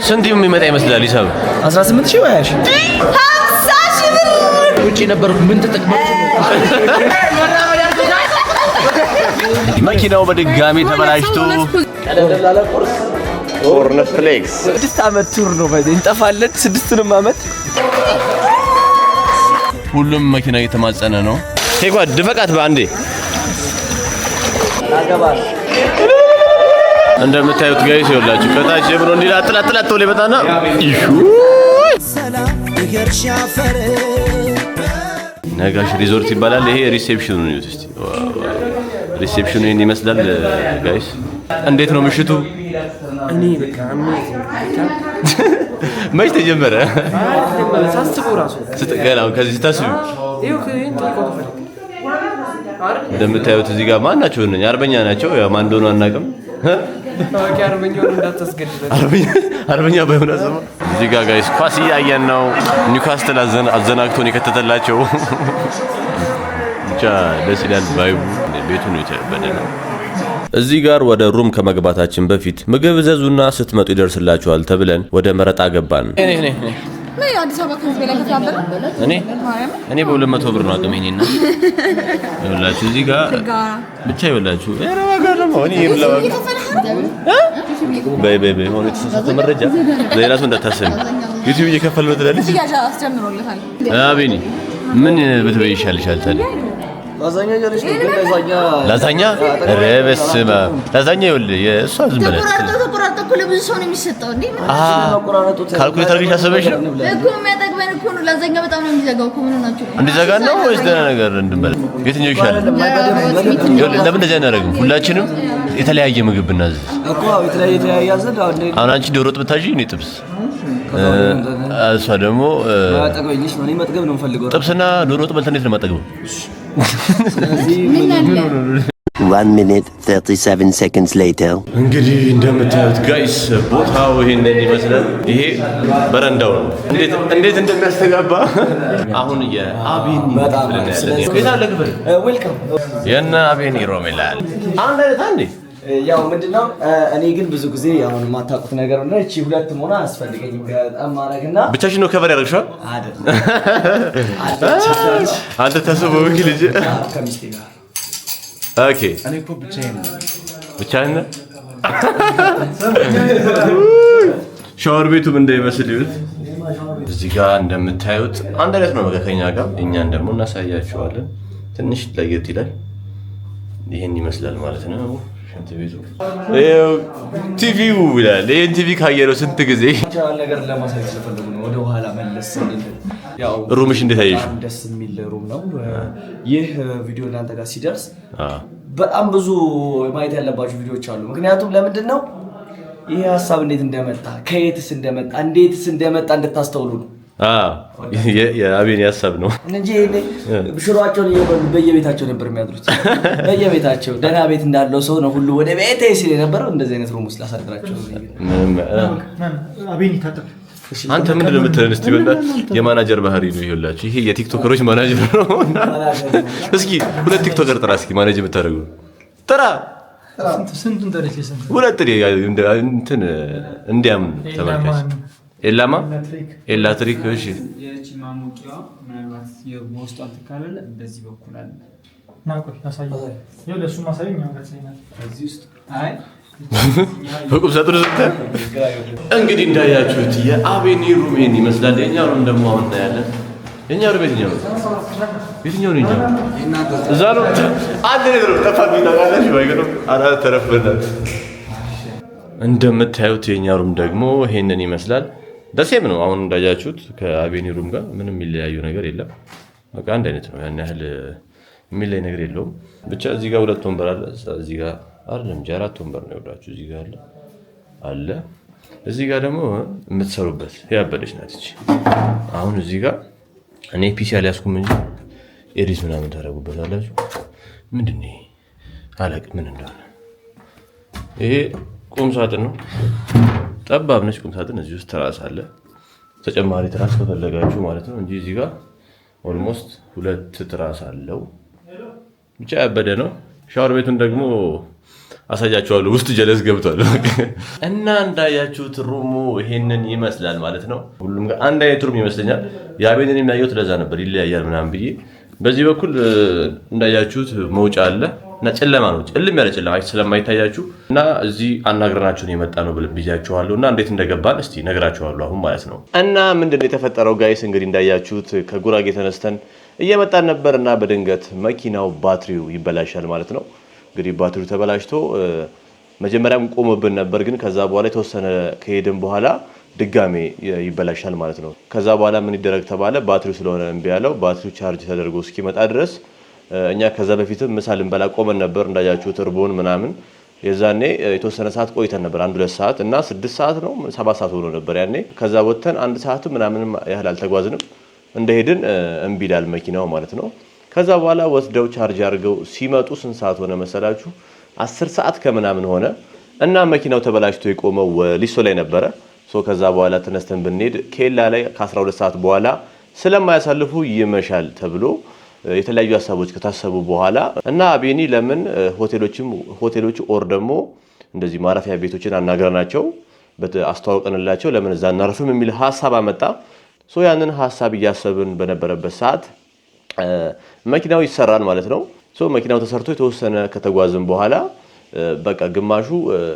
ስንት የሚመጣ ይመስላል ሂሳብ? 18 ሺህ ወይ 20 ሺህ? 50,000 ብር። ውጭ ነበርኩ። ምን ተጠቅማችሁ ነው? መኪናው በድጋሚ ተበላሽቶ Cornflakes። 6 ዓመት tour ነው፣ እንጠፋለን። ስድስቱንም ዓመት። ሁሉም መኪና እየተማጸነ ነው። ቴኳ ድፈቃት በአንዴ። አገባል። እንደምታዩት guys፣ ይኸውላችሁ ከታች ጀምሮ እንዲህ ላጥ ላጥ ላጥ ብሎ ይመጣና ይሹ። ሰላም አፈር። ነጋሽ ሪዞርት ይባላል። ይሄ reception ኑ ነው። እስቲ reception ኑ ይሄን ይመስላል guys። እንዴት ነው ምሽቱ? እኔ በቃ amazing። መች ተጀመረ? ሳስበው ራሱ። ገና ከዚህ ስታስቢ ይኸው ይሄን ጠይቀው ከፈለክ። እንደምታዩት እዚህ ጋር ማን ናቸው? እነኛ አርበኛ ናቸው። ያው ማን እንደሆኑ አናውቅም። ታዋቂ አርበኛውን እንዳታስገድለን። አርበኛ ባይሆን አሰማ። እዚህ ጋር guys ኳስ እያየን ነው። ኒውካስትል አዘናግቶን የከተተላቸው። ብቻ ደስ ይላል vibe ኡ። ቤቱ ነው የተበደ ነው። እዚህ ጋር ወደ room ከመግባታችን በፊት ምግብ እዘዙና ስትመጡ ይደርስላችኋል ተብለን ወደ መረጣ ገባን። ምን አዲስ አበባ ከህዝብ ላይ ከፍላበለ። እኔ እኔ በ200 ብር ነው አቅሜ። እኔና ይኸውላችሁ እዚህ ጋር ብቻ ይኸውላችሁ ኧረ ዋጋ ደግሞ እኔ በይ በይ በይ፣ ሆኖ የተሳሳተ መረጃ ለሌላ ሰው እንዳታሰሚ። ዩቲዩብ እየከፈለ ነው ትላለች። አስጀምሮለታል። አቤኒ ምን ብትበይ ይሻልሻል ታዲያ? ላዛኛ እያለች ነው፣ ግን ላዛኛ ላዛኛ? ኧረ በስመ አብ፣ ላዛኛ ይኸውልህ የእሷ ዝም ብለህ ተቆራርጦ ተቆራርጦ እኮ ለብዙ ሰው ነው የሚሰጠው እንዴ። መቆራረጡ Calculate አድርገሽ አሰበሽ ነው? እኮ የሚያጠግበን እኮ ነው። ላዛኛ በጣም ነው የሚዘጋው እኮ፣ ምን ሆናችሁ ነው? እንዲዘጋ ነው ወይስ ደህና ነገር እንድንበላ? የትኛው ይሻላል? ይኸውልህ ለምን እንደዚህ አናደርግም? ሁላችንም የተለያየ ምግብ ብናዝዝ። እኮ የተለያየ የተለያየ ያዘን አሁን አሁን አንቺ ዶሮ ወጥ ብታዢ፣ እኔ ጥብስ፣ እሷ ደግሞ ጠግበኝሽ ነው። እኔ መጥገብ ነው የምፈልገው። ጥብስና ዶሮ ወጥ በልተህ እንዴት ነው የማጠግበው? ስለዚህ ምን አለ? 1 minute 37 seconds later. እንግዲህ እንደምታዩት guys ቦታው ይሄንን ይመስላል። ይሄ በረንዳው ነው። እንዴት እንዴት እንደሚያስተጋባ። አሁን የአቤኒ በጣም ክፍል ነው ያለን። ስለዚህ የት አለ ክፍል? Welcome. የነ አቤኒ room ይላል። አንድ አይነት አንዴ። ያው ምንድነው፣ እኔ ግን ብዙ ጊዜ አሁን የማታውቁት ነገር ነው። እቺ ሁለት መሆን አያስፈልገኝም። በጣም ማድረግና ብቻሽን ነው cover ያደረግሽው? አይደለም። አንተ ተስቦ ልጅ። ከሚስቴ ጋር። Okay. እኔ እኮ ብቻዬን ነው። ብቻህን ነህ? ሻወር ቤቱም እንዳይመስል ይሁት። እዚህ ጋር እንደምታዩት አንድ አይነት ነው ከኛ ጋር። እኛን ደግሞ እናሳያችኋለን። ትንሽ ለየት ይላል። ይህን ይመስላል ማለት ነው። ሽንት ቤቱ ይኸው ቲቪው ይላል። ይህን ቲቪ ካየነው ስንት ጊዜ። ነገር ለማሳየት ስለፈለጉ ነው ወደ ኋላ መለስ እንድንል። ያው Room ሽ እንዴት አየሽው? በጣም ደስ የሚል room ነው። ይህ ቪዲዮ እናንተ ጋር ሲደርስ በጣም ብዙ ማየት ያለባችሁ ቪዲዮዎች አሉ። ምክንያቱም ለምንድን ነው፣ ይህ ሀሳብ እንዴት እንደመጣ፣ ከየትስ እንደመጣ፣ እንዴትስ እንደመጣ እንድታስተውሉ ነው። የአቤን ሀሳብ ነው። እንጂ ይሄኔ ሽሮአቸውን እየበሉ በየቤታቸው ነበር የሚያድሩት። በየቤታቸው ደህና ቤት እንዳለው ሰው ነው ሁሉ ወደ ቤቴ ሲል የነበረው። እንደዚህ አይነት room ውስጥ ላሳድራቸው። ምንም አቤኒ ታጠብ። አንተ ምንድን ነው የምትለን? እስቲ በእናትህ የማናጀር ባህሪ ነው ይኸውላችሁ። ይሄ የቲክቶከሮች ማናጀር ነው። እስኪ ሁለት TikToker ጥራ እስኪ፣ manage የምታደርገው ጥራ። ስንቱን ጠርቼ ስንት ሁለት እንትን እንዲያምን ተመልካች። ኤላማ፣ ኤላትሪክ። እሺ። የእቺ ማሞቂያዋ ምናልባት በውስጧ እንትን ካላለ በዚህ በኩል አለ። ና ቆይ አሳየኝ። ይኸው ለእሱ ማሳየኝ እኛው ጋር ታሳይናለህ። በዚህ ውስጥ አይ። በቁም ሳጥኑ ስታይ እንግዲህ እንዳያችሁት የአቤኒ room ይሄን ይመስላል። የኛ room ደግሞ አሁን እናያለን። የኛ room የትኛው ነው? የትኛው ነው? የኛ እዛ ነው። አንድ ነገር ነው ጠፋብኝ። ታውቃለች ባይገርም አራት ተረፍበናል። እንደምታዩት የኛ room ደግሞ ይሄንን ይመስላል። The same ነው። አሁን እንዳያችሁት ከአቤኒ room ጋር ምንም የሚለያዩ ነገር የለም። በቃ አንድ አይነት ነው። ያን ያህል የሚለይ ነገር የለውም። ብቻ እዚህ ጋር ሁለት ወንበር አለ። እዚህ ጋር አይደለም እንጂ አራት ወንበር ነው ይኸውላችሁ። እዚህ ጋር አለ አለ። እዚህ ጋር ደግሞ የምትሰሩበት ያበደች ናት እቺ። አሁን እዚህ ጋር እኔ PC አልያዝኩም እንጂ edit ምናምን ታደርጉበታላችሁ። ምንድን ነው ይሄ? አላቅም ምን እንደሆነ። ይሄ ቁም ሳጥን ነው። ጠባብ ነች ቁም ሳጥን። እዚህ ውስጥ ትራስ አለ። ተጨማሪ ትራስ ከፈለጋችሁ ማለት ነው እንጂ እዚህ ጋር almost ሁለት ትራስ አለው። ብቻ ያበደ ነው። ሻወር ቤቱን ደግሞ አሳያችኋለሁ። ውስጥ ጀለስ ገብቷል እና እንዳያችሁት room ኡ ይሄንን ይመስላል ማለት ነው። ሁሉም ጋር አንድ አይነት room ይመስለኛል። የአቤንን የሚያየሁት ለዛ ነበር ይለያያል ምናምን ብዬ። በዚህ በኩል እንዳያችሁት መውጫ አለ እና ጨለማ ነው፣ ጨልም ያለ ጨለማ ስለማይታያችሁ እና እዚህ አናግረናችሁን የመጣ ነው ብያችኋለሁ። እና እንዴት እንደገባን እስቲ ነግራችኋለሁ አሁን ማለት ነው። እና ምንድን ነው የተፈጠረው guys? እንግዲህ እንዳያችሁት ከጉራጌ ተነስተን እየመጣን ነበር እና በድንገት መኪናው ባትሪው ይበላሻል ማለት ነው። እንግዲህ ባትሪው ተበላሽቶ መጀመሪያም ቆሞብን ነበር፣ ግን ከዛ በኋላ የተወሰነ ከሄድን በኋላ ድጋሜ ይበላሻል ማለት ነው። ከዛ በኋላ ምን ይደረግ ተባለ። ባትሪው ስለሆነ እምቢ ያለው ባትሪው ቻርጅ ተደርጎ እስኪመጣ ድረስ እኛ ከዛ በፊትም ምሳ ልንበላ ቆመን ነበር እንዳያችሁት እርቦን ምናምን። የዛኔ የተወሰነ ሰዓት ቆይተን ነበር፣ አንድ 2 ሰዓት እና 6 ሰዓት ነው 7 ሰዓት ሆኖ ነበር ያኔ። ከዛ ወጥተን 1 ሰዓት ምናምን ያህል አልተጓዝንም፣ እንደሄድን እምቢ ይላል መኪናው ማለት ነው። ከዛ በኋላ ወስደው ቻርጅ አድርገው ሲመጡ ስንት ሰዓት ሆነ መሰላችሁ? 10 ሰዓት ከምናምን ሆነ እና መኪናው ተበላሽቶ የቆመው ሊሶ ላይ ነበረ። so ከዛ በኋላ ተነስተን ብንሄድ ኬላ ላይ ከ12 ሰዓት በኋላ ስለማያሳልፉ ይመሻል ተብሎ የተለያዩ ሀሳቦች ከታሰቡ በኋላ እና አቤኒ ለምን ሆቴሎች or ደግሞ እንደዚህ ማረፊያ ቤቶችን አናግረናቸው አስተዋውቀንላቸው ለምን እዛ እናርፍም የሚል ሀሳብ አመጣ። so ያንን ሀሳብ እያሰብን በነበረበት ሰዓት መኪናው ይሰራል ማለት ነው። so መኪናው ተሰርቶ የተወሰነ ከተጓዝን በኋላ በቃ ግማሹ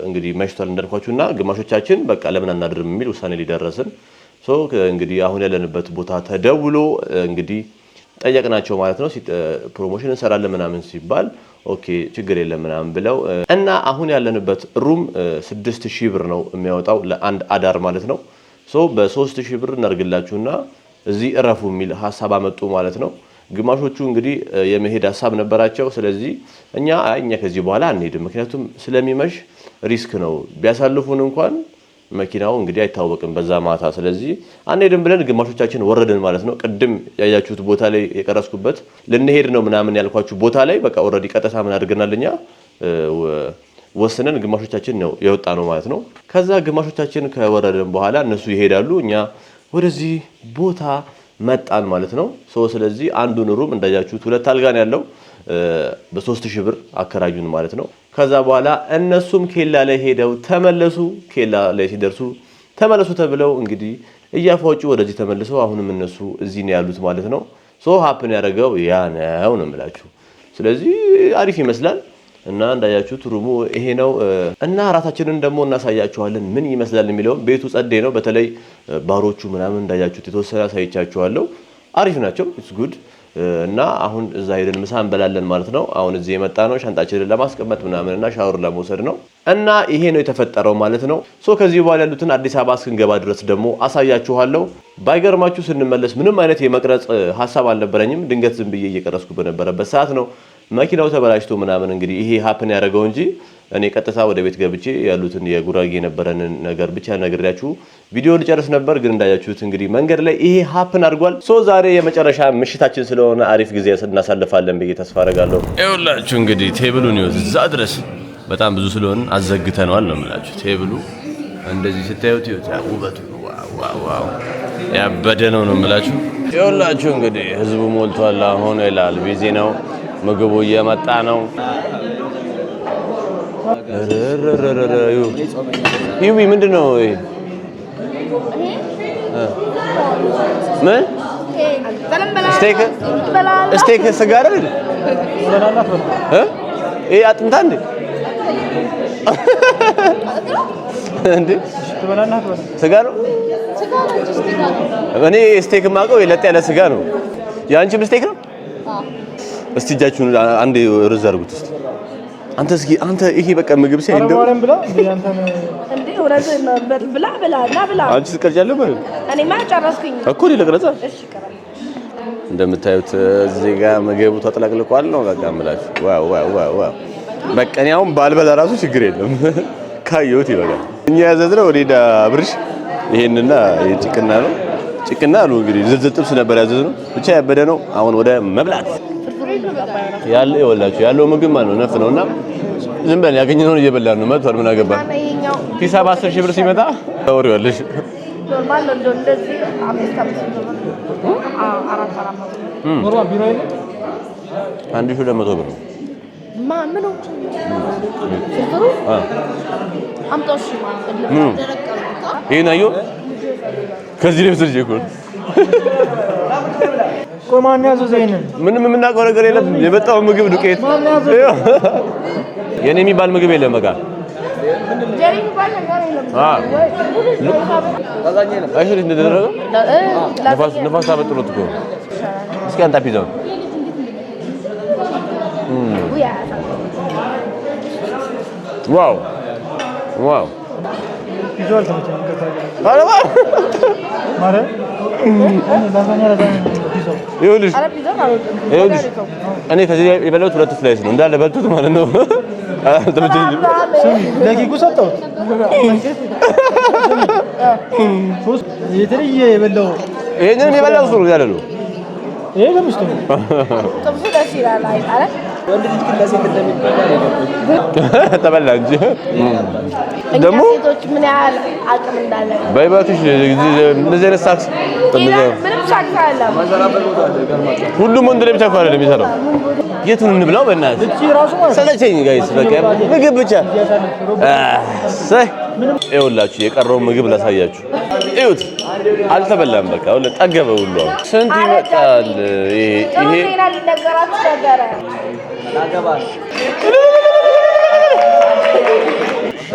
እንግዲህ መሽቷል እንዳልኳችሁና ግማሾቻችን በቃ ለምን አናድርም የሚል ውሳኔ ሊደረስን። so እንግዲህ አሁን ያለንበት ቦታ ተደውሎ እንግዲህ ጠየቅናቸው ማለት ነው። promotion እንሰራለን ምናምን ሲባል okay ችግር የለም ምናምን ብለው እና አሁን ያለንበት room 6000 ብር ነው የሚያወጣው ለአንድ አዳር ማለት ነው። so በ3000 ብር እናርግላችሁና እዚህ እረፉ የሚል ሀሳብ አመጡ ማለት ነው። ግማሾቹ እንግዲህ የመሄድ ሀሳብ ነበራቸው። ስለዚህ እኛ ከዚህ በኋላ አንሄድም፣ ምክንያቱም ስለሚመሽ risk ነው፣ ቢያሳልፉን እንኳን መኪናው እንግዲህ አይታወቅም በዛ ማታ። ስለዚህ አንሄድም ብለን ግማሾቻችን ወረድን ማለት ነው። ቅድም ያያችሁት ቦታ ላይ የቀረስኩበት ልንሄድ ነው ምናምን ያልኳችሁ ቦታ ላይ በቃ already ቀጥታ ምን አድርገናል እኛ ወስነን ግማሾቻችን ነው የወጣ ነው ማለት ነው። ከዛ ግማሾቻችን ከወረድን በኋላ እነሱ ይሄዳሉ፣ እኛ ወደዚህ ቦታ መጣን ማለት ነው። so ስለዚህ አንዱን room እንዳያችሁት 2 አልጋ ነው ያለው በ3000 ብር አከራዩን ማለት ነው። ከዛ በኋላ እነሱም ኬላ ላይ ሄደው ተመለሱ። ኬላ ላይ ሲደርሱ ተመለሱ ተብለው እንግዲህ እያፏጩ ወደዚህ ተመልሰው አሁንም እነሱ እዚህ ነው ያሉት ማለት ነው። so happen ያደረገው ያ ነው ነው የምላችሁ። ስለዚህ አሪፍ ይመስላል እና እንዳያችሁት room ኡ ይሄ ነው እና እራታችንን ደግሞ እናሳያችኋለን ምን ይመስላል የሚለውን። ቤቱ ጸዴ ነው። በተለይ ባሮቹ ምናምን እንዳያችሁት የተወሰነ አሳይቻችኋለሁ። አሪፍ ናቸው። it's good እና አሁን እዛ ሄደን ምሳ እንበላለን ማለት ነው። አሁን እዚህ የመጣ ነው ሻንጣችንን ለማስቀመጥ ምናምን እና ሻወር ለመውሰድ ነው እና ይሄ ነው የተፈጠረው ማለት ነው። so ከዚህ በኋላ ያሉትን አዲስ አበባ እስክንገባ ድረስ ደግሞ አሳያችኋለሁ። ባይገርማችሁ ስንመለስ ምንም አይነት የመቅረጽ ሀሳብ አልነበረኝም። ድንገት ዝም ብዬ እየቀረጽኩ በነበረበት ሰዓት ነው መኪናው ተበላሽቶ ምናምን እንግዲህ ይሄ happen ያደረገው እንጂ እኔ ቀጥታ ወደ ቤት ገብቼ ያሉትን የጉራጌ የነበረንን ነገር ብቻ ነግሬያችሁ ቪዲዮ ልጨርስ ነበር። ግን እንዳያችሁት እንግዲህ መንገድ ላይ ይሄ happen አድርጓል። so ዛሬ የመጨረሻ ምሽታችን ስለሆነ አሪፍ ጊዜ እናሳልፋለን ብዬ ተስፋ አደርጋለሁ። ይኸውላችሁ እንግዲህ table ኡን ይኸውት እዛ ድረስ በጣም ብዙ ስለሆነ አዘግተነዋል ነው የምላችሁ። table ኡ እንደዚህ ስታዩት ይኸውት ውበቱ wow wow ያበደ ነው ነው የምላችሁ። ይኸውላችሁ እንግዲህ ህዝቡ ሞልቷል አሁን ይላል። busy ነው፣ ምግቡ እየመጣ ነው። ይዊ ምንድን ነው ይሄ? ምን steak ስጋ አይደል? ይሄ አጥንታ እንዴ? እንዴ ስጋ ነው? እኔ steak የማውቀው ለጥ ያለ ስጋ ነው። የአንቺም steak ነው? እስቲ እጃችሁን አንዴ ርዝ አድርጉት እስቲ። አንተ እስኪ አንተ ይሄ በቃ ምግብ ሲያይ እንደው እንዴ ወራዝ ብላ ብላ እና ብላ አንቺ ትቀርጫለሽ ማለት እኔማ ጨረስኩኝ እኮ እኔ ልቅረጻ። እሺ ቀረጽ። እንደምታዩት እዚህ ጋር ምግቡ ተጥለቅልቋል ነው በቃ የምላችሁ። wow wow wow wow በቃ እኔ አሁን ባልበላ ራሱ ችግር የለም ካየሁት ይበቃል። እኛ ያዘዝነው እኔና አብርሽ ይሄንና ይሄ ጭቅና ነው። ጭቅና አሉ እንግዲህ ዝርዝር ጥብስ ነበር ያዘዝነው። ብቻ ያበደ ነው። አሁን ወደ መብላት ያለ ይወላችሁ ያለው ምግብ ማለት ነው ነፍ ነውና ዝም ብለን ያገኘነውን እየበላን ነው። መጥቷል። ምን አገባን? ሂሳብ 10 ሺህ ብር ሲመጣ ታወሪዋለሽ። normal ነው እንደዚህ 5 5 ብር 4 4 normal ቢራ የለም። 1200 ብር ነው። ማ ምኑ ፍርፍሩ? አምጣው። እሺ። ምኑ? ይሄን አየሁ። ከዚህ ላይ ወስጄ እኮ ነው። ቆይ፣ ማን ያዘዘ ይሄንን? ምንም የምናውቀው ነገር የለም። የመጣው ምግብ ዱቄት። ይኸው። የኔ የሚባል ምግብ የለም። በቃ። ጀሪ የሚባል ነገር የለም። አይሽ እንዴት እንደደረገ ነፋስ ነፋስ አበጥሮት እኮ ነው። እስኪ አንጣ ፒዛውን። Wow! ፒዛው አልተመቸኝም። ይቅርታ። ኧረ wow! ማርያም፣ ላዛኛ ላዛኛ ነው ፒዛው። ይኸውልሽ። ኧረ ፒዛውን አልወድም። ይኸውልሽ፣ እኔ ከዚህ የበላሁት ሁለት slice ነው፣ እንዳለ በልቶት ማለት ነው። አልተመቸኝም። ስሚ፣ ለኬኩ ሰጠሁት። ሶስት የተለየ የበላው። ይሄንንም የበላው እሱ ነው ያለ ነው። ይሄ ተመችቶኛል። ጥብሱ ደስ ይላል። አይ አረ። ወንድ ልጅ ግን ለሴት እንደሚበላ ነው የገባኝ። ተበላ እንጂ። እኛ ደግሞ ሴቶች ምን ያህል አቅም እንዳለን። በይባትሽ እንደዚህ አይነት ሳክስ ሌላ ምንም ሳክስ አለ። ማንሰራበት ቦታ አለ፣ ይገርማቸዋል። ሁሉም ወንድ ላይ ብቻ እኮ አይደለም የሚሰራው። የቱን እንብላው? በእናትህ። እቺ ራሱ ማለት ነው። ሰለቸኝ guys፣ በቃ ምግብ ብቻ። እሰይ፣ ይኸውላችሁ የቀረውን ምግብ ላሳያችሁ። እዩት፣ አልተበላም። በቃ ሁሉ ጠገበ ሁሉ። አሁን ስንት ይመጣል ይሄ? ጥሩ ይሄ ዜና ሊነገራችሁ ነበረ። ላገባ ነው።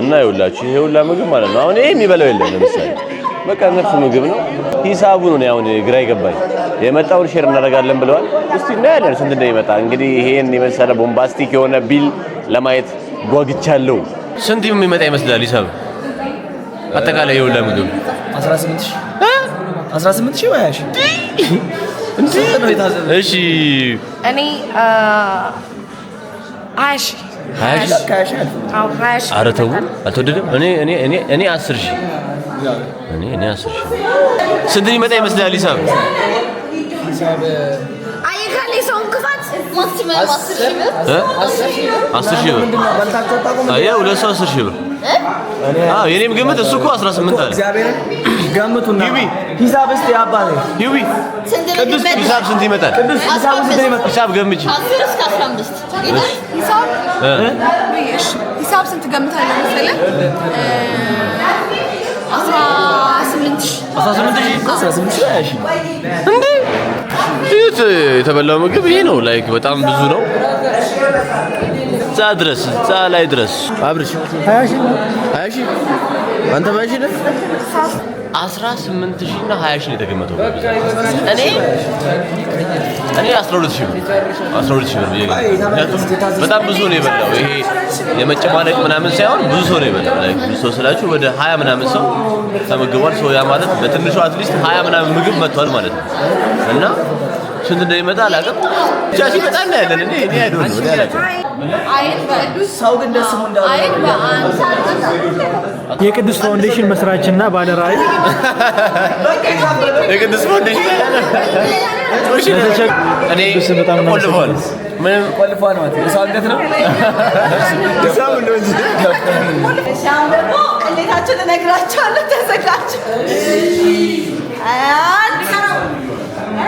እና ይኸውላችሁ ይሄ ሁላ ምግብ ማለት ነው። አሁን ይሄ የሚበላው የለም። ለምሳሌ በቃ ነፍ ምግብ ነው። ሂሳቡ ነው አሁን ግራ ይገባኝ። የመጣውን share እናደርጋለን ብለዋል። እስቲ እናያለን ስንት እንደሚመጣ። እንግዲህ ይሄን የመሰለ bombastic የሆነ bill ለማየት ጓግቻለሁ። ስንት የሚመጣ ይመስላል ሂሳብ አጠቃላይ የሁላ ምግብ? 18 ሺህ፣ 18 ሺህ ወይ 20 ሺህ። ስንት ነው የታዘዘው? እሺ። እኔ 20 ሺህ። 20 ሺህ? ከ20 ሺህ አልፎ። አዎ፣ 20 ሺህ። ኧረ ተው፣ አልተወደደም። እኔ 10 ሺህ፣ እኔ 10 ሺህ። ስንት የሚመጣ ይመስላል ሂሳብ? አይካሌ ሰውን ክፋት። Maximum 10 ሺህ ብር። እ? 10 ሺህ ብር። ምንድን ነው በልታችሁ አታውቁም? አያ ሁለት ሰው 10 ሺህ ብር። አዎ፣ የኔም ግምት እሱ እኮ 18 አለ። እግዚአብሔርን ገምቱና ሂዊ። ሂሳብ እስቲ አባቴ። ሂዊ። ስንት ነው ቅዱስ። የሚመጣው? ሂሳብ ስንት ይመጣል? ቅዱስ፣ ሂሳቡ ስንት ነው የመጣው? ሂሳብ ገምቺ። 10 እስከ 15 ይላል። ሂሳብ እ? ወይ እሺ፣ ሂሳብ ስንት ገምታለሁ መሰለህ? 18 ሺህ። 18 ሺህ? 18 ሺህ፣ 20 ሺህ። እንዴ! እዩት፣ የተበላው ምግብ ይሄ ነው። Like በጣም ብዙ ነው። እዛ ድረስ፣ እዛ ላይ ድረስ። አብርሽ? 20 ሺህ ነው። 20 ሺህ፣ አንተ 20 ሺህ ነህ? 18 ሺህ እና 20 ሺህ ነው የተገመተው በብዛት። እኔ 12 ሺህ ብር፣ 12 ሺህ ብር ብዬ ገመትኩ። ምክንያቱም በጣም ብዙ ነው የበላው። ይሄ የመጨማለቅ ምናምን ሳይሆን ብዙ ሰው ነው የበላው። Like ብዙ ሰው ስላችሁ ወደ 20 ምናምን ሰው ተመግቧል። ሰው ያ ማለት በትንሹ at least 20 ምናምን ምግብ መጥቷል ማለት ነው። እና ስንት እንደሚመጣ አላውቅም። ብቻ ሲመጣ እናያለን። እኔ I don't know፣ እኔ አላውቅም። አይን በቅዱስ ሰው ግን ደስ ስሙ እንዳለ አይን በአንድ የቅዱስ ፋውንዴሽን መስራችና ባለ ራዕይ። የቅዱስ ፋውንዴሽን እኔ ቅዱስ በጣም ቆልፈዋል። ምንም ቆልፏል ማለት ነው። የሰው አንገት ነው። ሂሳብ ነው እንጂ። እሺ፣ አሁን ደግሞ ቅሌታችሁን እነግራችኋለሁ። ተዘጋጁ። አንድ፣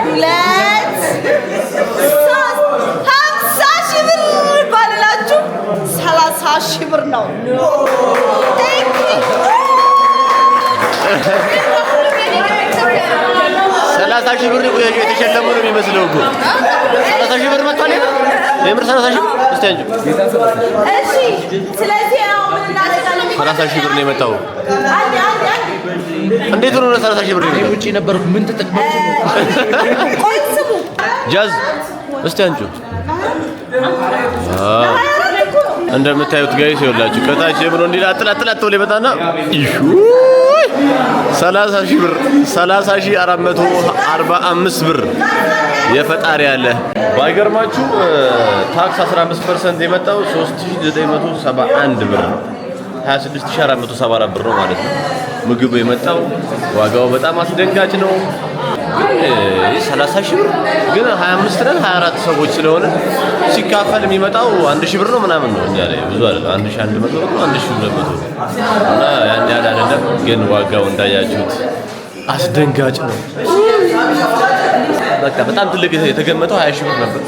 ሁለት፣ ሶስት። 50 ሺህ ብር ባልላችሁ 30 ሺህ ብር ነው። Thank you. 30 ሺህ ብር የተሸለሙ ነው የሚመስለው እኮ። 30 ሺህ ብር መጥቷል። የምር የምር 30 ሺህ ብር እስቲ አንቺ። እሺ፣ ስለዚህ አሁን ምን እናደርጋለን? 30 ሺህ ብር ነው የመጣው። አንድ አንድ አንድ። እንዴት ሆኖ ነው 30 ሺህ ብር የመጣው? ውጭ ነበርኩ። ምን ተጠቅማችሁ ነው? ቆይ ስሙ። ጃዝ እስቲ አንቺ። እንደምታዩት guys፣ ይኸውላችሁ ከታች ጀምሮ እንዲህ ላጥ ላጥ ላጥ ብሎ ይመጣና ይሹ 30 ሺህ ብር፣ 30,445 ብር። የፈጣሪ ያለ። ባይገርማችሁ tax 15% የመጣው 3971 ብር ነው። 26,474 ብር ነው ማለት ነው። ምግቡ የመጣው ዋጋው በጣም አስደንጋጭ ነው። ግን 30 ሺህ ብር ግን 25 ነን፣ 24 ሰዎች ስለሆነ ሲካፈል የሚመጣው 1 ሺህ ብር ነው ምናምን ነው። እኛ ላይ ብዙ አይደለም፣ 1100 ብር ነው፣ 1200 ብር እና ያን ያህል አይደለም። ግን ዋጋው እንዳያችሁት አስደንጋጭ ነው። በቃ በጣም ትልቅ የተገመተው 20 ሺህ ብር ነበር።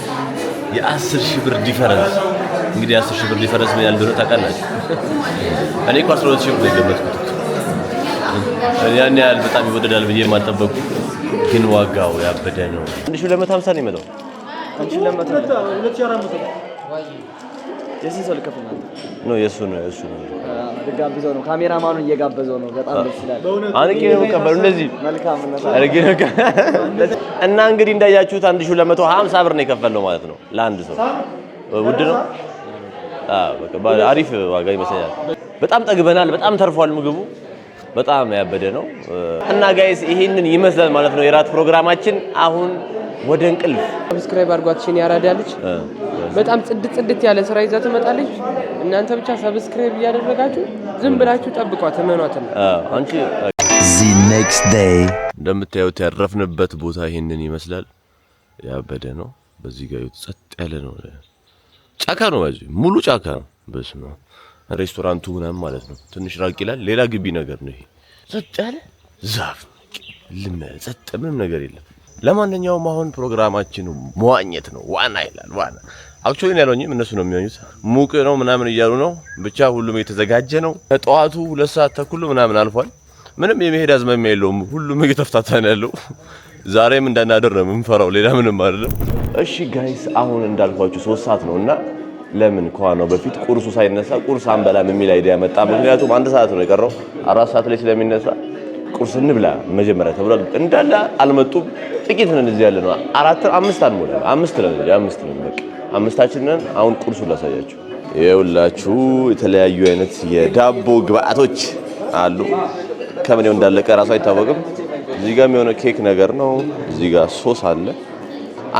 የ10 ሺህ ብር difference። እንግዲህ 10 ሺህ ብር difference ምን ያህል እንደሆነ ታውቃላችሁ። እኔ እኮ 12 ሺህ ብር ነው የገመትኩት። ያን ያህል በጣም ይወደዳል ብዬ የማልጠበቅኩ፣ ግን ዋጋው ያበደ ነው። 1250 ነው የመጣው። የስንት ሰው ልከፍል ነው? ነው የእሱ ነው የእሱ ነው። ልጋብዘው ነው። ካሜራማኑን እየጋበዘው ነው። በጣም ደስ ይላል። አንቄ ነው የምቀበለው እንደዚህ መልካምነት አድርጌ ነው። እና እንግዲህ እንዳያችሁት 1250 ብር ነው የከፈልነው ማለት ነው ለአንድ ሰው። ውድ ነው። አዎ በቃ አሪፍ ዋጋ ይመስለኛል። በጣም ጠግበናል። በጣም ተርፏል ምግቡ። በጣም ያበደ ነው። እና guys ይሄንን ይመስላል ማለት ነው የራት ፕሮግራማችን። አሁን ወደ እንቅልፍ። Subscribe አድርጓት። ሽን ያራዳ ልጅ በጣም ጽድት ጽድት ያለ ስራ ይዛ ትመጣለች። እናንተ ብቻ subscribe እያደረጋችሁ ዝም ብላችሁ ጠብቋት፣ እመኗት። አንቺ The next day. እንደምታዩት ያረፍንበት ቦታ ይሄንን ይመስላል። ያበደ ነው። በዚህ ጋር ይኸው ጸጥ ያለ ነው። ጫካ ነው፣ በዚህ ሙሉ ጫካ ነው። በስመ አብ፣ ሬስቶራንቱ ምናምን ማለት ነው። ትንሽ ራቅ ይላል። ሌላ ግቢ ነገር ነው ይሄ። ጸጥ ያለ ዛፍ ልመ ጸጥ፣ ምንም ነገር የለም። ለማንኛውም አሁን ፕሮግራማችን መዋኘት ነው። ዋና ይላል ዋና። Actually ያለኝም እነሱ ነው የሚዋኙት። ሙቅ ነው ምናምን እያሉ ነው። ብቻ ሁሉም የተዘጋጀ ነው። ከጠዋቱ 2 ሰዓት ተኩል ምናምን አልፏል። ምንም የመሄድ አዝማሚያ የለውም። ሁሉም እየተፍታታ ነው ያለው። ዛሬም እንዳናደር ነው የምንፈራው፣ ሌላ ምንም አይደለም። እሺ guys፣ አሁን እንዳልኳችሁ 3 ሰዓት ነው እና ለምን ከዋናው በፊት ቁርሱ ሳይነሳ ቁርስ አንበላም የሚል idea መጣ። ምክንያቱም 1 ሰዓት ነው የቀረው፣ 4 ሰዓት ላይ ስለሚነሳ ቁርስ እንብላ መጀመሪያ ተብሏል። እንዳለ አልመጡም። ጥቂት ነን እዚህ ያለ ነው። አራት አምስት አንሞላም። አምስት ነን፣ አምስት ነን። በቃ አምስታችን ነን። አሁን ቁርሱን ላሳያችሁ። ይኸውላችሁ የተለያዩ አይነት የዳቦ ግብአቶች አሉ። ከምን እንዳለቀ ራሱ አይታወቅም። እዚህ ጋር የሆነ ኬክ ነገር ነው። እዚህ ጋር ሶስ አለ።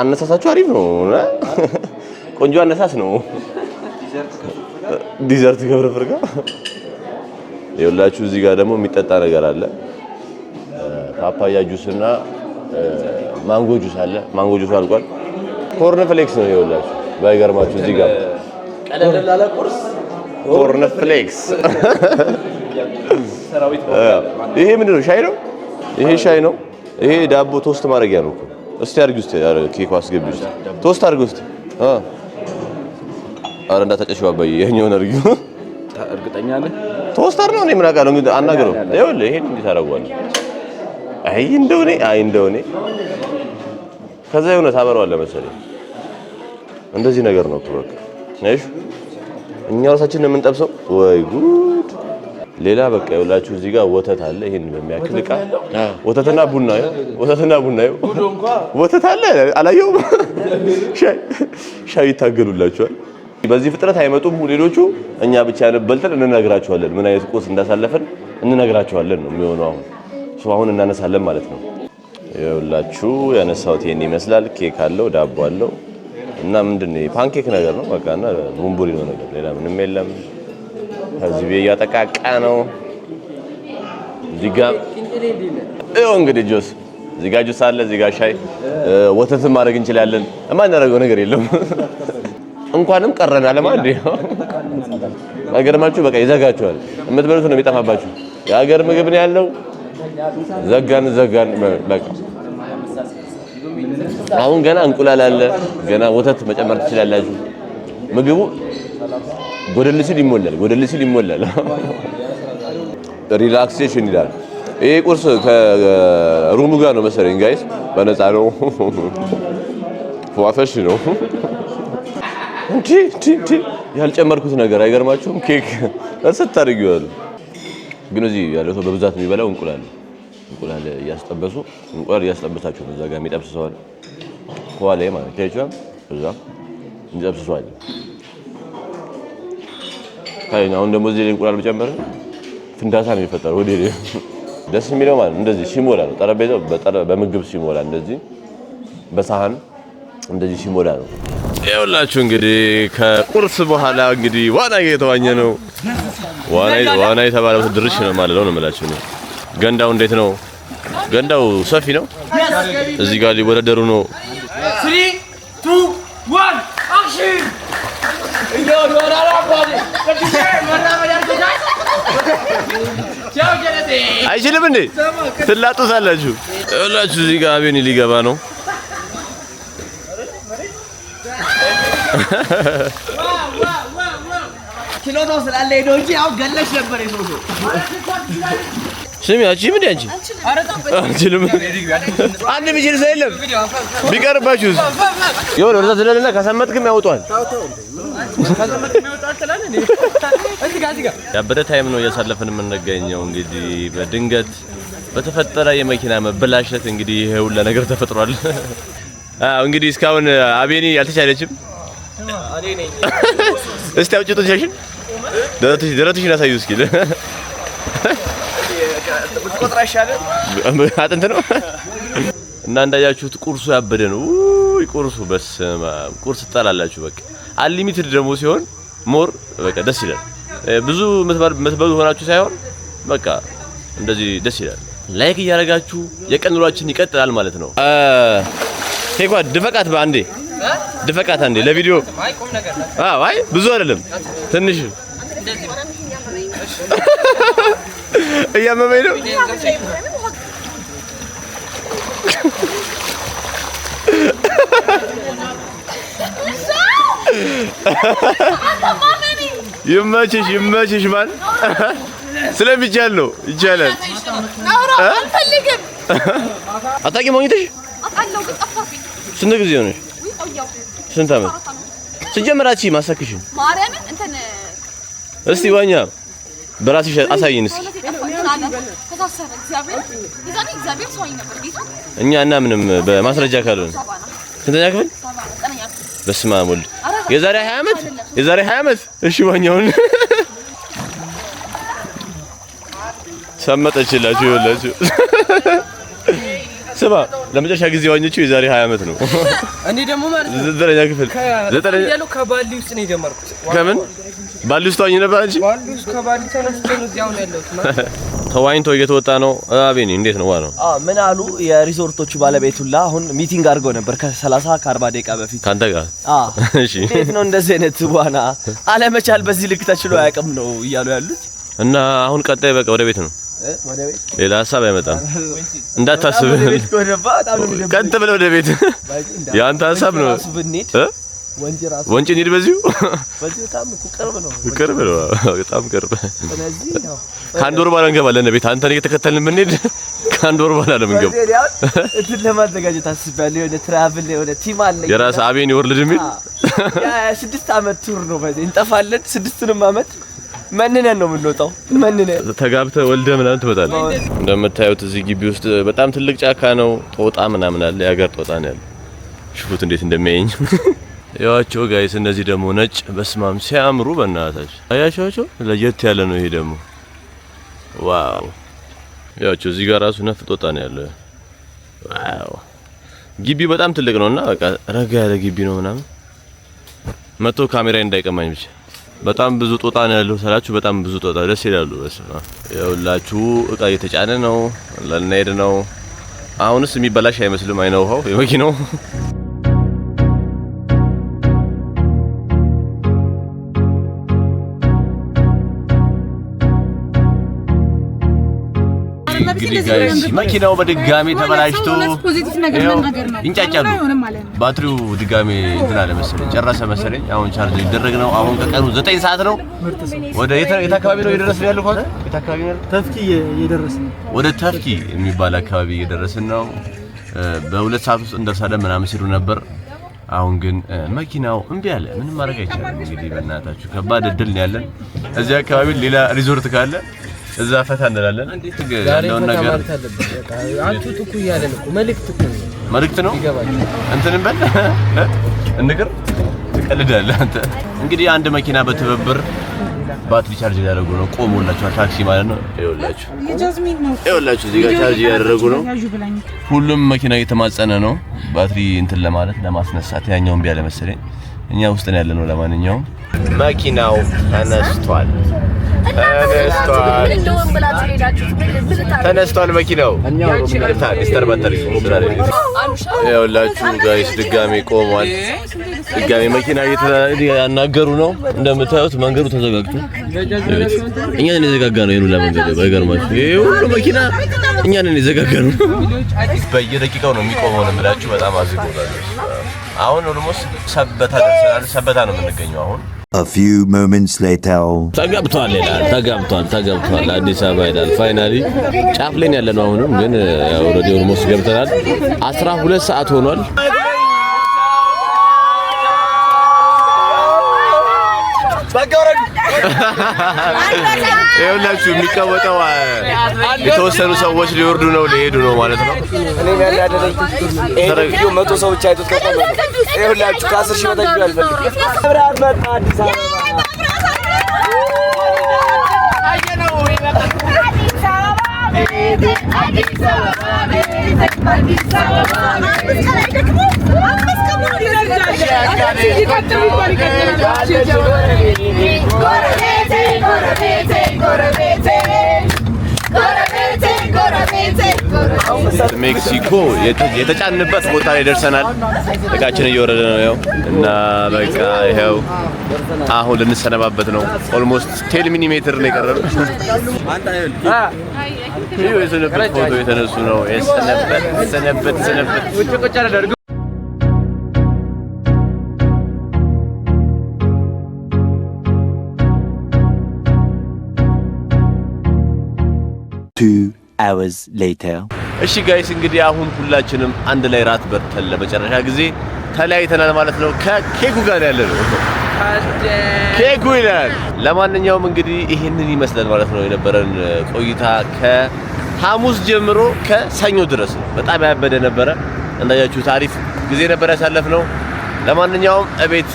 አነሳሳችሁ አሪፍ ነው። ቆንጆ አነሳስ ነው። Dessert ከፍርፍር ጋር ይኸውላችሁ። እዚህ ጋር ደግሞ የሚጠጣ ነገር አለ። ፓፓያ ጁስ እና mango juice አለ። Mango juice አልቋል። Corn flakes ነው ይኸውላችሁ። ባይገርማችሁ እዚህ ጋር ቀለል ላለ ቁርስ Corn flakes። ይሄ ምንድን ነው? ሻይ ነው። ይሄ ሻይ ነው። ይሄ ዳቦ toast ማድረጊያ ነው እኮ። እስቲ አድርጊ ውስጥ ኬኩ አስገቢ ውስጥ toast አድርጊ ውስጥ። ኧረ እንዳታጨሽው አባዬ፣ ይኸኛውን አድርጊው። እርግጠኛ ነህ? Toaster ነው። እኔ ምን አውቃለሁ እንግዲህ አናግረው። ይኸውልህ ይሄን እንዴት አደርገዋለሁ? አይ እንደው እኔ አይ እንደው እኔ ከዛ የሆነ ታበረዋለህ መሰለኝ። እንደዚህ ነገር ነው እኮ በቃ። እሺ እኛ ራሳችን ነው የምንጠብሰው። ወይ ጉድ! ሌላ በቃ ይኸውላችሁ እዚህ ጋር ወተት አለ። ይሄን በሚያክል እቃ ወተትና ቡና ይኸው፣ ወተትና ቡና ይኸው፣ ወተት አለ። አላየሁም። ሻይ ሻይ ይታገሉላችኋል። በዚህ ፍጥነት አይመጡም ሌሎቹ። እኛ ብቻ በልተን እንነግራችኋለን፣ ምን አይነት ቁርስ እንዳሳለፈን እንነግራችኋለን ነው የሚሆነው። አሁን so አሁን እናነሳለን ማለት ነው። ይኸውላችሁ ያነሳሁት ይሄን ይመስላል። ኬክ አለው፣ ዳቦ አለው እና ምንድን ነው pancake ነገር ነው በቃ እና ቦምቦሊኖ ነገር፣ ሌላ ምንም የለም። ከዚህ ቤት እያጠቃቃ ነው። እዚህ ጋር ይኸው እንግዲህ ጁስ፣ እዚህ ጋር ጁስ አለ፣ እዚህ ጋር ሻይ፣ ወተትም ማድረግ እንችላለን። የማናደርገው ነገር የለም። እንኳንም ቀረን አለማ እንዴ አይገርማችሁ? በቃ ይዘጋችኋል። የምትበሉት ነው የሚጠፋባችሁ። የሀገር ምግብ ነው ያለው። ዘጋን ዘጋን በቃ። አሁን ገና እንቁላል አለ፣ ገና ወተት መጨመር ትችላላችሁ። ምግቡ ጎደል ሲል ይሞላል፣ ጎደል ሲል ይሞላል። Relaxation ይላል። ይሄ ቁርስ ከ room ኡ ጋር ነው መሰለኝ guys፣ በነፃ ነው። ፏፈሽ ነው። እንዲ እንዲ እንዲ ያልጨመርኩት ነገር አይገርማችሁም? ኬክ እሰት አድርጌዋለሁ። ግን እዚህ ያለው ሰው በብዛት የሚበላው እንቁላል ነው። እንቁላል እያስጠበሱ፣ እንቁላል እያስጠበሳቸው ነው። እዛ ጋር የሚጠብስ ሰው አለ ከኋላ ማለት ታይቷል። እዛ የሚጠብስ ሰው አለ። ታይ አሁን ደግሞ እዚህ ላይ እንቁላል ብጨምር ፍንዳታ ነው የሚፈጠረው። ወደ ደስ የሚለው ማለት እንደዚህ ሲሞላ ነው። ጠረጴዛው በምግብ ሲሞላ፣ እንደዚህ በሳህን እንደዚህ ሲሞላ ነው። ይኸውላችሁ እንግዲህ ከቁርስ በኋላ እንግዲህ ዋና እየተዋኘ ነው። ዋና ዋና የተባለው ድርሽ ነው ማለት ነው የምላችሁ ነው። ገንዳው እንዴት ነው? ገንዳው ሰፊ ነው። እዚህ ጋር ሊወዳደሩ ነው። 3 2 1 action! መራመድ አይችልም እንዴ? ትላጡታላችሁ። ይኸውላችሁ እዚህ ጋር አቤኒ ሊገባ ነው። ችሎታው ስላለ ሄደው እንጂ አሁን ገለሽ ነበር የሰው ሰው። ስሚ አንቺ ምን አንቺ አልችልም። አንድ የሚችል ሰው የለም። ቢቀርባችሁስ የሆነ ወደዛ ዝለልና ካሰመጥክም ያወጧል። ያበደ time ነው እያሳለፍን የምንገኘው። እንግዲህ በድንገት በተፈጠረ የመኪና መበላሸት እንግዲህ ይሄ ሁላ ነገር ተፈጥሯል። አዎ እንግዲህ እስካሁን አቤኒ አልተቻለችም። እስቲ አውጪ ጡንቻሽን፣ ደረትሽን አሳዩ እስኪ። አጥንት ነው እና እንዳያችሁት ቁርሱ ያበደ ነው። ውይ ቁርሱ በስመ አብ ቁርስ ትጠላላችሁ። በቃ unlimited ደግሞ ሲሆን more በቃ ደስ ይላል። ብዙ የምትበሉ ሆናችሁ ሳይሆን በቃ እንደዚህ ደስ ይላል። Like እያደረጋችሁ የቀን ውሏችን ይቀጥላል ማለት ነው። ኬኳ ድፈቃት፣ በአንዴ ድፈቃት፣ አንዴ ለቪዲዮ። አዎ፣ አይ ብዙ አይደለም ትንሽ እያመመኝ ነው። ይመችሽ ይመችሽ። ማን ስለሚቻል ነው ይቻላል። አልፈልግም። አታውቂም ማግኘትሽ? ስንት ጊዜ ሆነሽ? ስንት ዓመት? ስጀምር አንቺ ማሳክሽን ማርያምን እንትን እስቲ ዋኛ በራስሽ አሳይን እስኪ። እኛ እና ምንም በማስረጃ ካልሆነ ስንተኛ ክፍል? በስመ አብ ወልድ። የዛሬ 20 ዓመት የዛሬ 20 ዓመት። እሺ ዋኛውን ሰመጠችላችሁ። ይኸውላችሁ ስማ ለመጨረሻ ጊዜ ዋኘችው የዛሬ 20 ዓመት ነው። እኔ ደግሞ ማለት ነው ዘጠነኛ ክፍል ዘጠነኛ ያለው ከባሊ ውስጥ ነው የጀመርኩት። ከምን ባሊ ውስጥ ዋኝ ነበር አንቺ? ባሊ ውስጥ ከባሊ ተነስቼ ነው እዚያው ነው ያለሁት። ተዋኝቶ እየተወጣ ነው። አቤኒ እንዴት ነው ዋናው? አዎ ምን አሉ የሪዞርቶቹ ባለቤት ሁላ አሁን meeting አድርገው ነበር ከ30 ከ40 ደቂቃ በፊት ካንተ ጋር። አዎ እሺ እንዴት ነው እንደዚህ አይነት ዋና አለመቻል በዚህ ልክ ተችሎ አያውቅም ነው እያሉ ያሉት። እና አሁን ቀጣይ በቃ ወደ ቤት ነው። ወደ ቤት ሌላ ሀሳብ አይመጣም እንዳታስብ። ወደ ቤት ከሆነማ በጣም ነው የሚደብረኝ። ቀጥ ብለህ ወደ ቤት። የአንተ ሀሳብ ነው። ራሱ ብንሄድ ወንጂ ራሱ ወንጪ እንሂድ በዚሁ በዚህ በጣም እኮ ቅርብ ነው። ቅርብ ነው፣ በጣም ቅርብ። ስለዚህ ያው ከአንድ ወር በኋላ እንገባለን ቤት። አንተን እየተከተልን ብንሄድ ከአንድ ወር በኋላ ነው የምንገባው። በዚህ ያው እንትን ለማዘጋጀት አስቤያለሁ። የሆነ travel የሆነ team አለኝ የራስ አቤኒ World የሚል የ6 ዓመት tour ነው። በዚህ እንጠፋለን። 6ቱንም ዓመት መንነን ነው የምንወጣው። መንነን ተጋብተህ ወልደህ ምናምን ትመጣለህ። እንደምታዩት እዚህ ግቢ ውስጥ በጣም ትልቅ ጫካ ነው። ጦጣ ምናምን አለ። የሀገር ጦጣ ነው ያለው። ሽፉት እንዴት እንደሚያየኝ ያዋቸው guys። እነዚህ ደግሞ ነጭ በስማም ሲያምሩ በእናታችሁ አያቸዋቸው። ለየት ያለ ነው ይሄ ደግሞ wow። ያዋቸው እዚህ ጋር ራሱ ነፍ ጦጣ ነው ያለው። Wow ግቢው በጣም ትልቅ ነውና በቃ ረጋ ያለ ግቢ ነው ምናምን። መጥቶ ካሜራ እንዳይቀማኝ ብቻ። በጣም ብዙ ጦጣ ነው ያለው ስላችሁ፣ በጣም ብዙ ጦጣ ደስ ይላሉ። በስመ አብ ይኸውላችሁ እቃ እየተጫነ ነው፣ ልንሄድ ነው። አሁንስ የሚበላሽ አይመስልም። አይነ ውሃው የመኪናው እንግዲህ guys መኪናው በድጋሚ ተበላሽቶ ይንጫጫሉ። ባትሪው ድጋሚ እንትን አለ መሰለኝ ጨረሰ መሰለኝ። አሁን ቻርጅ ሊደረግ ነው። አሁን ከቀኑ 9 ሰዓት ነው። ወደ የት አካባቢ ነው እየደረስን ያለው? የት አካባቢ ነው? ተፍኪ እየደረስን ነው። ወደ ተፍኪ የሚባል አካባቢ እየደረስን ነው። በ2 ሰዓት ውስጥ እንደርሳለን ምናምን ሲሉ ነበር። አሁን ግን መኪናው እምቢ አለ። ምንም ማድረግ አይቻልም። እንግዲህ በእናታችሁ ከባድ እድል ነው ያለን። እዚህ አካባቢ ሌላ ሪዞርት ካለ እዛ ፈታ እንላለን። ያለውን ነገር ማለት አለብን። በቃ አትውጡ እኮ እያለን እኮ መልእክት እኮ ነው። መልእክት ነው። እንትንም በል እንቅር ትቀልዳለህ አንተ። እንግዲህ አንድ መኪና በትብብር ባትሪ ቻርጅ እያደረጉ ነው። ቆሞላችኋል፣ ታክሲ ማለት ነው። ይኸውላችሁ ይኸውላችሁ እዚህ ጋር ቻርጅ እያደረጉ ነው። ሁሉም መኪና እየተማጸነ ነው ባትሪ እንትን ለማለት ለማስነሳት። ያኛው እምቢ አለ መሰለኝ። እኛ ውስጥ ነው ያለነው። ለማንኛውም መኪናው ተነስቷል ተነስቷል መኪናው። ይኸውላችሁ guys ድጋሜ ቆሟል። ድጋሜ መኪና እያናገሩ ነው። እንደምታዩት መንገዱ ተዘጋግቶ እኛ ነን የዘጋጋ ነው። ይሄን ሁላ መንገድ ባይገርማችሁ፣ ይሄ ሁሉ መኪና እኛ ነን የዘጋጋ ነው። በየደቂቃው ነው የሚቆመው ነው የምላችሁ። በጣም አዝጎታል። አሁን almost ሰበታ ደርሰናል። ሰበታ ነው የምንገኘው አሁን። A few moments later. ተገብቷል ይላል። ተገብቷል፣ ተገብቷል። አዲስ አበባ ይላል። Finally ጫፍ ላይ ያለ ነው። አሁንም ግን already almost ገብተናል። 12 ሰዓት ሆኗል። ይኸውላችሁ የሚቀወጠው የተወሰኑ ሰዎች ሊወርዱ ነው፣ ሊሄዱ ነው ማለት ነው። እኔም ያናደደኝ ይሄን ቪዲዮ 100 ሰው ብቻ አይቶት ከቆመ ነው። ይኸውላችሁ ከ10,000 በታች ቪዲዮ አልፈልግም። መብራት መጣ አዲስ አበባ። ሜክሲኮ የተጫንበት ቦታ ላይ ደርሰናል። እቃችን እየወረደ ነው ያው እና በቃ ይኸው አሁን ልንሰነባበት ነው። Almost 10 ሚሊ ሜትር ነው የቀረው። ይኸው የሰነበት ፎቶ የተነሱ ነው። የሰነበት ሰነበት ሰነበት። 2 hours later. እሺ guys፣ እንግዲህ አሁን ሁላችንም አንድ ላይ ራት በልተን ለመጨረሻ ጊዜ ተለያይተናል ማለት ነው። ከኬኩ ጋር ያለ ነው፣ ኬኩ ይላል። ለማንኛውም እንግዲህ ይህንን ይመስላል ማለት ነው የነበረን ቆይታ ከሐሙስ ጀምሮ ከሰኞ ድረስ ነው። በጣም ያበደ ነበረ። እንዳያችሁት አሪፍ ጊዜ ነበር ያሳለፍነው። ለማንኛውም እቤት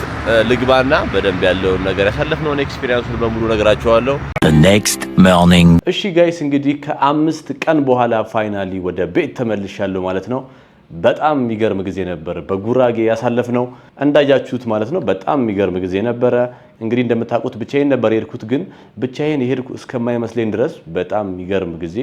ልግባና በደንብ ያለውን ነገር ያሳለፍነውን experience ኡን በሙሉ ነገራችኋለሁ። The next morning. እሺ guys፣ እንግዲህ ከ5 ቀን በኋላ finally ወደ ቤት ተመልሻለሁ ማለት ነው። በጣም የሚገርም ጊዜ ነበር በጉራጌ ያሳለፍነው እንዳያችሁት ማለት ነው። በጣም የሚገርም ጊዜ ነበረ። እንግዲህ እንደምታውቁት ብቻዬን ነበር የሄድኩት፣ ግን ብቻዬን የሄድኩ እስከማይመስለኝ ድረስ በጣም የሚገርም ጊዜ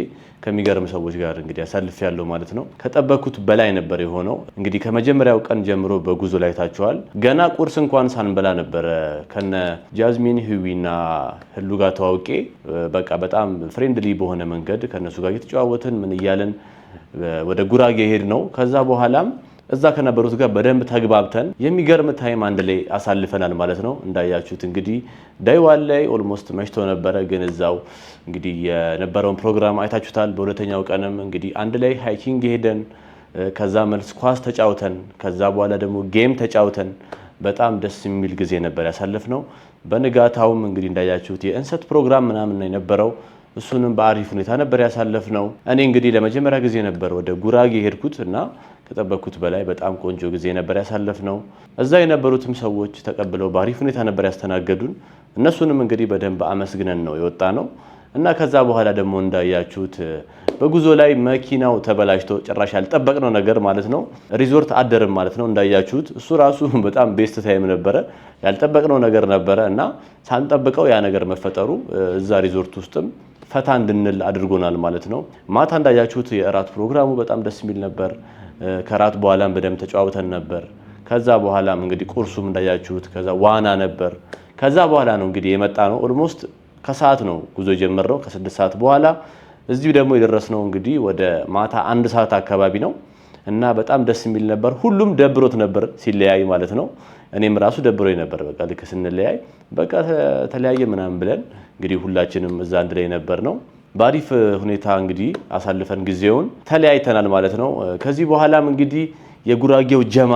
ከሚገርም ሰዎች ጋር እንግዲህ አሳልፌያለሁ ማለት ነው። ከጠበኩት በላይ ነበር የሆነው። እንግዲህ ከመጀመሪያው ቀን ጀምሮ በጉዞ ላይ ታችኋል። ገና ቁርስ እንኳን ሳንበላ ነበረ ከነ ጃዝሚን፣ ህዊና ህሉ ጋር ተዋውቄ በቃ በጣም friendly በሆነ መንገድ ከነሱ ጋር እየተጨዋወትን ምን እያለን ወደ ጉራጌ ሄድነው። ከዛ በኋላም እዛ ከነበሩት ጋር በደንብ ተግባብተን የሚገርም time አንድ ላይ አሳልፈናል ማለት ነው። እንዳያችሁት እንግዲህ day one ላይ almost መሽቶ ነበረ፣ ግን እዛው እንግዲህ የነበረውን ፕሮግራም አይታችሁታል። በሁለተኛው ቀንም እንግዲህ አንድ ላይ hiking ሄደን ከዛ መልስ ኳስ ተጫውተን ከዛ በኋላ ደግሞ game ተጫውተን በጣም ደስ የሚል ጊዜ ነበር ያሳለፍነው። በንጋታውም እንግዲህ እንዳያችሁት የእንሰት ፕሮግራም ምናምን ነው የነበረው። እሱንም በአሪፍ ሁኔታ ነበር ያሳለፍነው። እኔ እንግዲህ ለመጀመሪያ ጊዜ ነበር ወደ ጉራጌ ሄድኩት እና ከጠበቅኩት በላይ በጣም ቆንጆ ጊዜ ነበር ያሳለፍነው። እዛ የነበሩትም ሰዎች ተቀብለው በአሪፍ ሁኔታ ነበር ያስተናገዱን። እነሱንም እንግዲህ በደንብ አመስግነን ነው የወጣነው እና ከዛ በኋላ ደግሞ እንዳያችሁት በጉዞ ላይ መኪናው ተበላሽቶ ጭራሽ ያልጠበቅነው ነገር ማለት ነው። ሪዞርት አደርም ማለት ነው። እንዳያችሁት እሱ ራሱ በጣም best time ነበረ። ያልጠበቅነው ነገር ነበረ እና ሳንጠብቀው ያ ነገር መፈጠሩ እዛ ሪዞርት ውስጥም ፈታ እንድንል አድርጎናል ማለት ነው። ማታ እንዳያችሁት የእራት ፕሮግራሙ በጣም ደስ የሚል ነበር። ከራት በኋላም በደንብ ተጨዋውተን ነበር። ከዛ በኋላም እንግዲህ ቁርሱም እንዳያችሁት፣ ከዛ ዋና ነበር። ከዛ በኋላ ነው እንግዲህ የመጣነው። Almost ከሰዓት ነው ጉዞ የጀመርነው፣ ከ6 ሰዓት በኋላ እዚሁ ደግሞ የደረስነው እንግዲህ ወደ ማታ 1 ሰዓት አካባቢ ነው እና በጣም ደስ የሚል ነበር። ሁሉም ደብሮት ነበር ሲለያይ ማለት ነው። እኔም ራሱ ደብሮኝ ነበር። በቃ ልክ ስንለያይ በቃ ተለያየ ምናምን ብለን እንግዲህ ሁላችንም እዛ አንድ ላይ ነበር ነው። በአሪፍ ሁኔታ እንግዲህ አሳልፈን ጊዜውን ተለያይተናል ማለት ነው። ከዚህ በኋላም እንግዲህ የጉራጌው ጀማ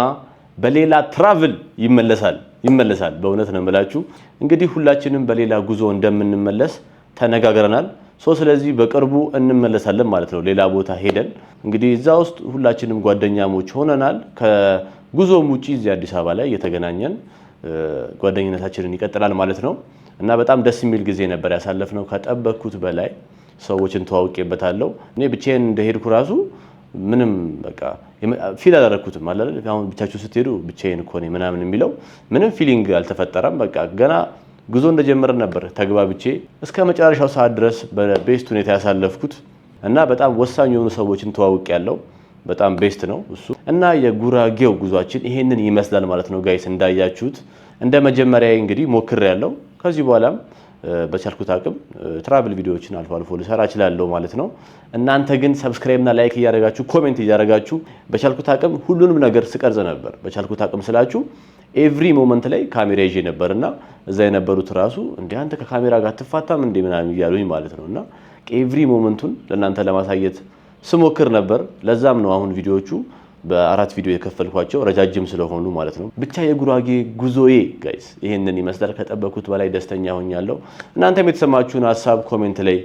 በሌላ travel ይመለሳል ይመለሳል። በእውነት ነው የምላችሁ። እንግዲህ ሁላችንም በሌላ ጉዞ እንደምንመለስ ተነጋግረናል። So ስለዚህ በቅርቡ እንመለሳለን ማለት ነው። ሌላ ቦታ ሄደን እንግዲህ እዛ ውስጥ ሁላችንም ጓደኛሞች ሆነናል። ከጉዞም ውጪ እዚህ አዲስ አበባ ላይ እየተገናኘን ጓደኝነታችንን ይቀጥላል ማለት ነው እና በጣም ደስ የሚል ጊዜ ነበር ያሳለፍነው። ከጠበቅኩት በላይ ሰዎችን ተዋውቄበታለሁ። እኔ ብቻዬን እንደሄድኩ ራሱ ምንም በቃ feel አላደረኩትም። አለ አይደል፣ አሁን ብቻችሁ ስትሄዱ ብቻዬን እኮ ነኝ ምናምን የሚለው ምንም feeling አልተፈጠረም። በቃ ገና ጉዞ እንደጀመረ ነበር ተግባብቼ እስከ መጨረሻው ሰዓት ድረስ በ best ሁኔታ ያሳለፍኩት እና በጣም ወሳኝ የሆኑ ሰዎችን ተዋውቄያለሁ። በጣም best ነው እሱ እና የጉራጌው ጉዟችን ይሄንን ይመስላል ማለት ነው guys። እንዳያችሁት እንደ መጀመሪያ እንግዲህ ሞክሬያለሁ። ከዚህ በኋላም በቻልኩት አቅም travel ቪዲዮዎችን አልፎ አልፎ ልሰራ እችላለሁ ማለት ነው። እናንተ ግን subscribe እና like እያደረጋችሁ፣ comment እያደረጋችሁ፣ በቻልኩት አቅም ሁሉንም ነገር ስቀርጽ ነበር። በቻልኩት አቅም ስላችሁ Every moment ላይ ካሜራ ይዤ ነበር እና እዛ የነበሩት ራሱ እንደ አንተ ከካሜራ ጋር አትፋታም እንዴ ምናምን እያሉኝ ማለት ነው። እና every moment ኡን ለእናንተ ለማሳየት ስሞክር ነበር። ለዛም ነው አሁን ቪዲዮዎቹ በአራት ቪዲዮ የከፈልኳቸው፣ ረጃጅም ስለሆኑ ማለት ነው። ብቻ የጉራጌ ጉዞዬ guys ይህንን ይመስላል። ከጠበኩት በላይ ደስተኛ ሆኛለሁ። እናንተም የተሰማችሁን ሀሳብ comment ላይ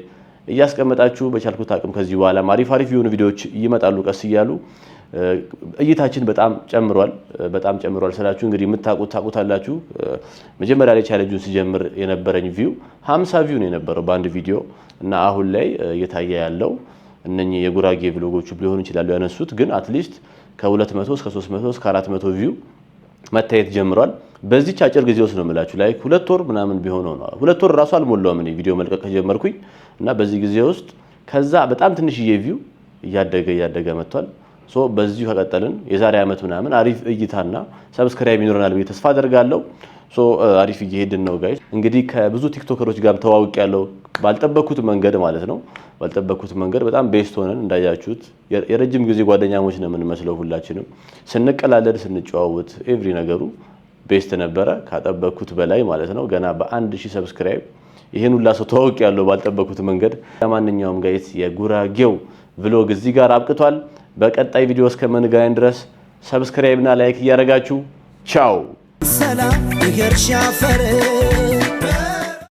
እያስቀመጣችሁ፣ በቻልኩት አቅም ከዚህ በኋላ አሪፍ አሪፍ የሆኑ ቪዲዮዎች ይመጣሉ ቀስ እያሉ። እይታችን በጣም ጨምሯል። በጣም ጨምሯል ስላችሁ እንግዲህ የምታውቁት ታውቁታላችሁ። መጀመሪያ ላይ challenge ኡን ስጀምር የነበረኝ view 50 view ነው የነበረው በአንድ ቪዲዮ። እና አሁን ላይ እየታየ ያለው እነኚህ የጉራጌ vlog ኦቹ ሊሆኑ ይችላሉ ያነሱት፣ ግን at least ከ200 እስከ 300 እስከ 400 view መታየት ጀምሯል። በዚች አጭር ጊዜ ውስጥ ነው የምላችሁ፣ like 2 ወር ምናምን ቢሆነው ነው። 2 ወር እራሱ አልሞላውም እኔ ቪዲዮ መልቀቅ ከጀመርኩኝ። እና በዚህ ጊዜ ውስጥ ከዛ በጣም ትንሽዬ view እያደገ እያደገ መጥቷል። So በዚሁ ከቀጠልን የዛሬ ዓመት ምናምን አሪፍ እይታና subscribe ይኖረናል ብዬ ተስፋ አደርጋለሁ። So አሪፍ እየሄድን ነው guys። እንግዲህ ከብዙ ቲክቶከሮች ጋር ተዋውቄያለሁ ባልጠበኩት መንገድ ማለት ነው። ባልጠበኩት መንገድ በጣም best ሆነን እንዳያችሁት የረጅም ጊዜ ጓደኛሞች ነው የምንመስለው። ሁላችንም ስንቀላለድ፣ ስንጨዋወት every ነገሩ best ነበረ፣ ካጠበኩት በላይ ማለት ነው። ገና በ1000 subscribe ይህን ሁላ ሰው ተዋውቄያለሁ ባልጠበኩት መንገድ። ለማንኛውም guys የጉራጌው vlog እዚህ ጋር አብቅቷል። በቀጣይ ቪዲዮ እስከምንገናኝ ድረስ subscribe እና like እያደረጋችሁ ቻው። ሰላም የእርሻ አፈር።